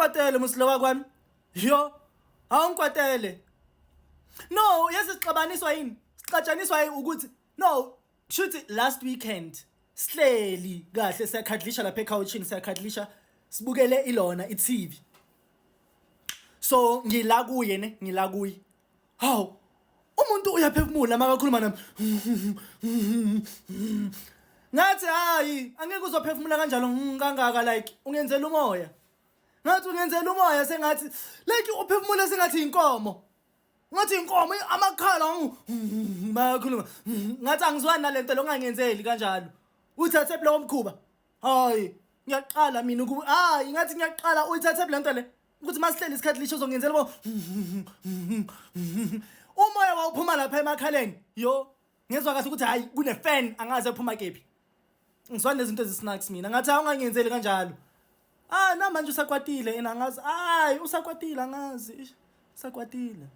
Awungikwatele musilowa kwami. Yo, awungikwatele. No, yesi sixabaniswa yini? Sixatshaniswa yini ukuthi no, shuthi last weekend sihleli kahle siyakhadlisha lapha ekhawuchini siyakhadlisha sibukele ilona i-TV. So ngila kuye ne, ngila kuye. Hawu, umuntu uyaphefumula makakhuluma nami. Ngathi hayi, angeke uzophefumula kanjalo kangaka like ungenzela umoya. Ngathi ungenzela umoya sengathi like uphefumula sengathi inkomo. Ngathi inkomo amakhala bayakhuluma. Ngathi angizwani nalento lo ungangenzeli kanjalo. Uthathe lowo mkhuba. Hayi, ngiyaqala mina uku hayi ngathi ngiyaqala uyithathe lento le. Ukuthi masihleli isikhathi lisho uzongenzela bo. Umoya wawuphuma lapha emakhaleni. Yo, ngezwa kahle ukuthi hayi kune fan angaze ephuma kephi. Ngizwa nezinto ezisnacks mina. Ngathi awungangenzeli kanjalo. Ah namanje usakwatile yena angazi. Hayi usakwatile angazi. Usakwatile.